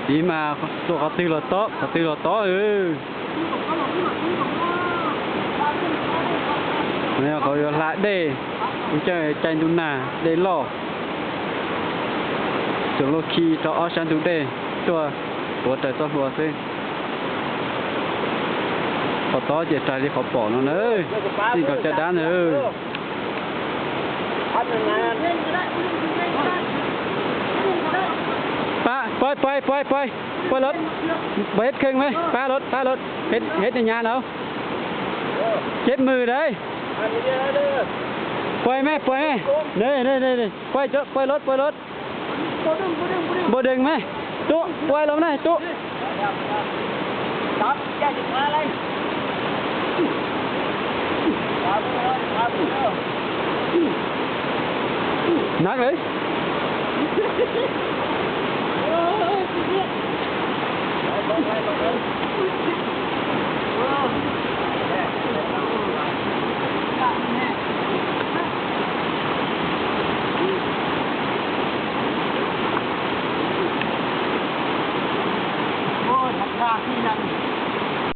Tiv mas luaj qhov twg los tob, qhov twg los tob. Qhov yuav hla dej, ua caij ntuj nag dej loj, tsuas luaj khi rau ob sab ntug dej tuaj tuav raws txoj hlua xwb. Qhov tob ces raws li qhov pom no na, txij nkaus caj dab na. Pab, pab, pab, pab, pab lawv, pab hết kênh mày, pab lawv, pab lawv, hết, hết nhà nào, chết mười đấy. Pab mày, pab mày, đây, đây, đây, đây, pab, pab lawv, pab lawv. Bồ Đừng mày, tụ, pab lawv này, tụ. Nặng đấy.